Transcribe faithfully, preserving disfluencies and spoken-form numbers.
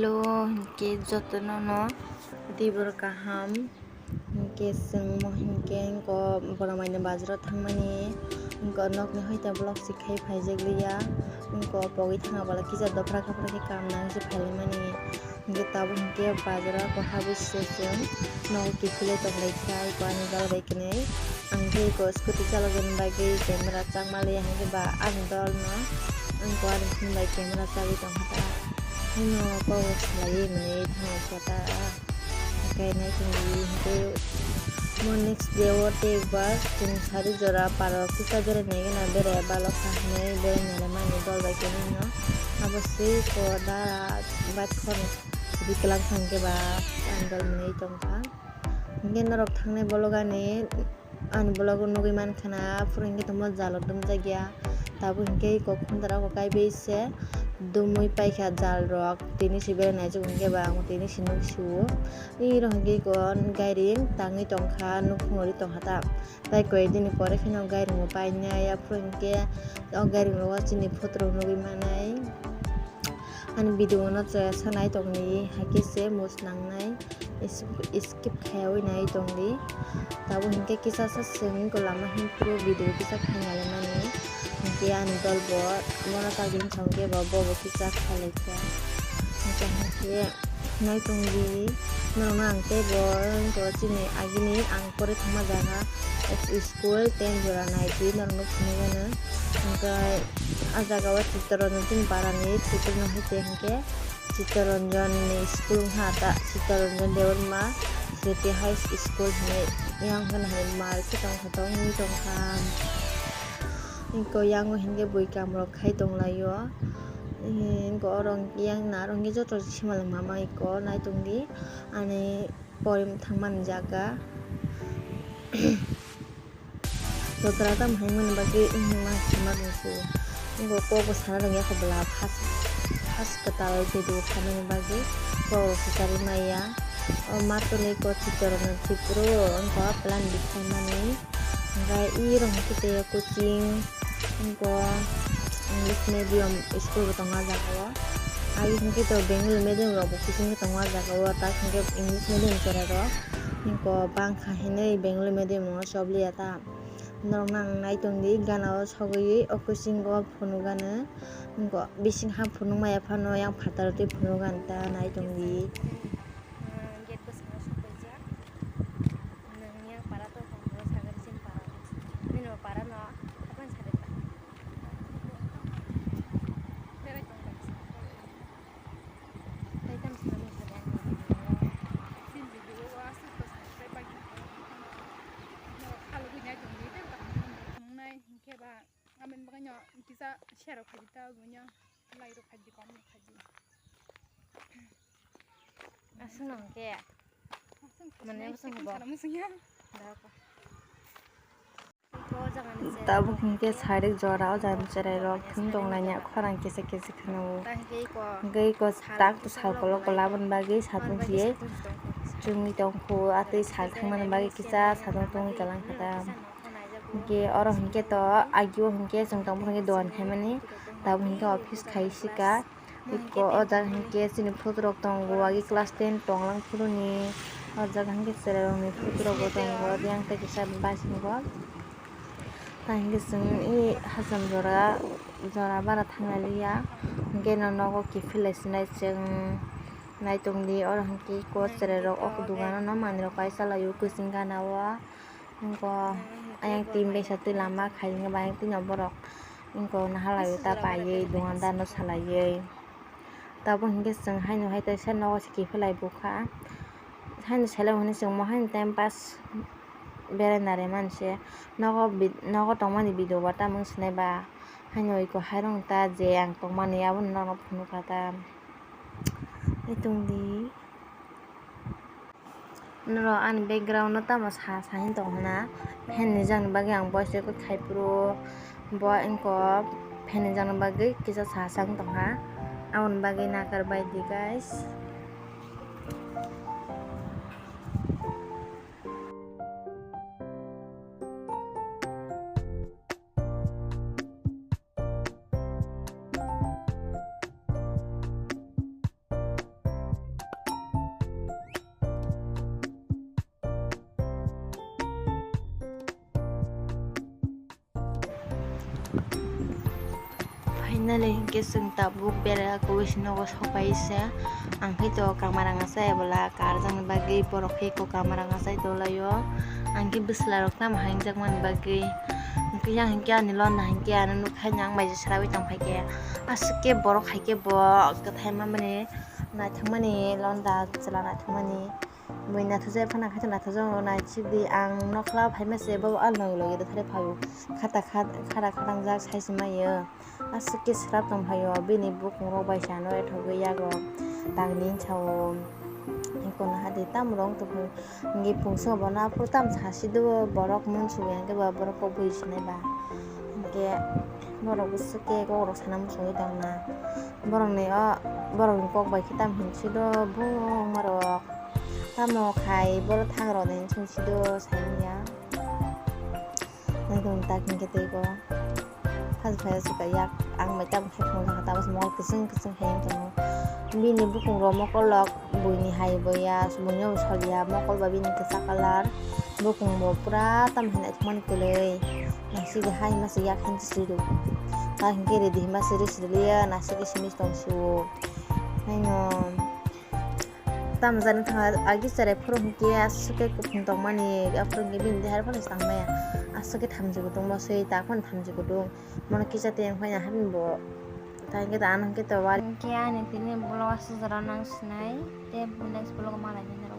Hello, hinkhe jotono no tibor kaham. Hinkhe chwng mo hinkhe ko borok maino bazaro thangmani. Hinkhe nokni hoite vlog si khai phaijak liya. Hinkhe pogwi thangna bwla kisa dopra kapra khe kam nang se phailaimani. Hinkhe tabuk hinkhe bazaro ko habwi se chwng nogo kiphilwi tonglaikha ko ani dol bai kwnwi. Ang khe ko scooty chalokjani bagwi camera chakma liya hinkhe ba ani dol no ang ko ani phone bai camera chagwi tongkha ta. Hino kok salaiwi mwnwi thangkha ta. Hinkhe nai tongwi hinkhe mo next day o tei ekbar chwng sari jora park kisa berai nai gana berai balo kha hinwi berai nai mani dol bai khe nino abo se ko dara bike khorang riklang thangkhe ba ani dol mwnwi tongkha. Hinkhe norok thangnai bolok ani, ani bolok o nugwi mankha na, phuru hinkhe tongmo jal rok dumjak ya. Tabuk hinkhe kok khundara kok kaibai se dumui paikha jal rok, tini si berai naijak hinkhe ba ang tini si nuk si o. Iro hinkhe ko gairing tangwi tongkha, nukhung ori tongkha ta. Tai koi dini pore kheno gairing bo painai, aphuru hinkhe o gairing rogo chini photo rok nugwi manai. Ani video no chaya sanai tongdi, haikhe se mos nangnai, skip khaiwi nai tongdi. Tabuk hinkhe kisa sa chwng ko lama hinkhe video kisa khaina lemani. Hinkhe ani dol bo bono tagwi hinkhe bo, bo bo kisa khailaikha. Hinkhe hinkhe nai tongdi, norokno ang teibo hinkhe chini agini ang pore thangma jaga school ten jora naidi norokno phunugano. Hinkhe ah jaga o Chittaranjan chini parani Chittaranjan hai tei hinkhe Chittaranjan ni school wngkha ta, Chittaranjan Debbarma Jyoti High School hinwi yang hwnwi hai mar khe tongkha tongwi tongkha. Hinkhe yang o hinkhe bui kam rok khai tonglaio. Hinkhe oro yang naro hinkhe joto simalwng mama iko nai tongdi ani pore thangmani jaga. Jotra tamo hai mani bagwi wngma sima rwngsu. Wngkha kok bo sana rwngya kho bwla first, first kwtal video khaimani bagwi kok rok swcharwi maya. O matwrwini kok Chittaranjan Tripura wngkha plan bikhaimani. Hwnkhe iro hwnkhe tei coaching wngkha English medium school bo tongo ah jagao. Agi hwnkhe to Bengali medium rok bo coaching tongo ah jagao, tak hwnkhe English medium cherai rok wngkha bangkha hinwi Bengali medium o sob liya ta. Norokno ang nai tongdi gana o sogwi o kuching o phunukgano, wngkha bising ha phunukmaya phano yang phataro tei phunukgani ta nai tongdi. Gate bwskango sokphaijak. Nwng yang para tongkha, hwnwi sagani chini para. Nini bo para no, hapan sari ta. Berai tongkha. Tei tamo swnamwi sadi ang. Chini video o aswk bwskango tei bagwi. Norok khalugwi nai tongdi, tei kaham hamjaknai hinkhe ba. Aboni bagwino kisa share rok khaidi ta, buino like rok khaidi, comment rok khaidi. Aswk no hwnkhe. Aswk mane khaidi, aswk second bo. Sana musungya. Dako. Tabuk hwnkhe sarik jora o jani cherai rok thung tong laina khorang kisa kisa kheno. Hwnkhe iko tak to sal kolok kolaboni bagwi satung siye chumui tongkhu atwi sal thangmani bagwi kisa satung tungwi kalang kha ta. Hwnkhe oro hwnkhe to agio hwnkhe chwng tongmani hwnkhe dogan khaimani tabuk hwnkhe office khai sika. Iko o jaga hwnkhe chini photo rok tongo agi class ten tonglang phuru ni o jaga hwnkhe cherai rok ni photo rok bo tongo yang tei kisa bus tongo. Tei hwnkhe chwng e hacham jora jora bara thangna liya hwnkhe no nogo kiphilai sinai chwng nai tongdi oro hwnkhe iko cherai rok o dogano no manwi rok kaisa lai o kwchwng gana o. Wngkha ayang tin besa twi lama khaina ba ayang tino borok wngkha nahalaio ta paiwi dukandar no salaiwi. Tabuk hinkhe chwng haino hai teisa nogo se kiphilai bukha. Haino seleng hwnwi chwng mo haino time pass berai nare manse nogo bi-, nogo tongmani video bo tamo wng sinai ba haino iko hairok ta je ang tongmani abono nono phunukha ta. Tongdi. Norok ani background no tamo sa sa hin tong hwna fan ni jani bagwi ang voice record khai phuru bo wngkha fan ni jani bagwi kisa sa sa wng tong kha aboni bagwi nakar bai di guys. Finally hinkhe chwng tabuk bera kubui si nogo sopai se. Ang khe to kamar ang achai ebola karjakni bagwi borok khe ko kamar ang achai tonglaio. Ang khe bwsla rok tamo hainjakmani bagwi. Hinkhe yang hinkhe ani londa hinkhe ano nukha ang bai je swraiwi tongphaikhe. Aswk khe borok haikhe bo kwthai mamani naithokmani londa chwla naithokmani. Bui naithokjak phano khaito naithokjak naisik di ang nokla phaima se bo alna logi rwthare phaio. Khata khat khara khatangjak sai se maio. Aswk khe swrap tong phaio bini bukung rok bai se ano ethogwi yago tangni sao. Kono hadi tamo rong tong phaio. Hinkhe pungso bono aphuru tamo sasi do borok munsukya hinkhe bo borok kok bui sinai ba. Hinkhe borok bwswk khe kok rok sana muchungwi tongna. Borokni o borokni kok bai khe tamo hinwi sido bung borok. Tamo khai borok thang rok ni hinwi sido saimanya. Naitung tak hinkhe tei bo. Phas phai suka yak ang bai tamo khe thang thang tamo mol kwchwng kwchwng khe tongo. Bini bukung rok mokol rok buini hai boya buini o saliya mokol ba bini kwchak colour. Bukung bo pura tamo hinwi naithokmani kwlwi. Naisik hai masa yak hinwi siri rw. Ta hinkhe ready hinma siri siri liya naisik simi tong su. Haino. Tamo jani thang agi cherai phuru hinkhe aswk khe kuphung tongmani aphuru hinkhe bini deha phano se tangmaya. Aswk khe thamchi kutung bo se ta phano thamchi kutung. Mono kisa tei wngkha ya hapni bo. Ta hinkhe ta ano hinkhe to wari. Hinkhe ani tini vlog aswk jora nang sinai tei next vlog malai nai.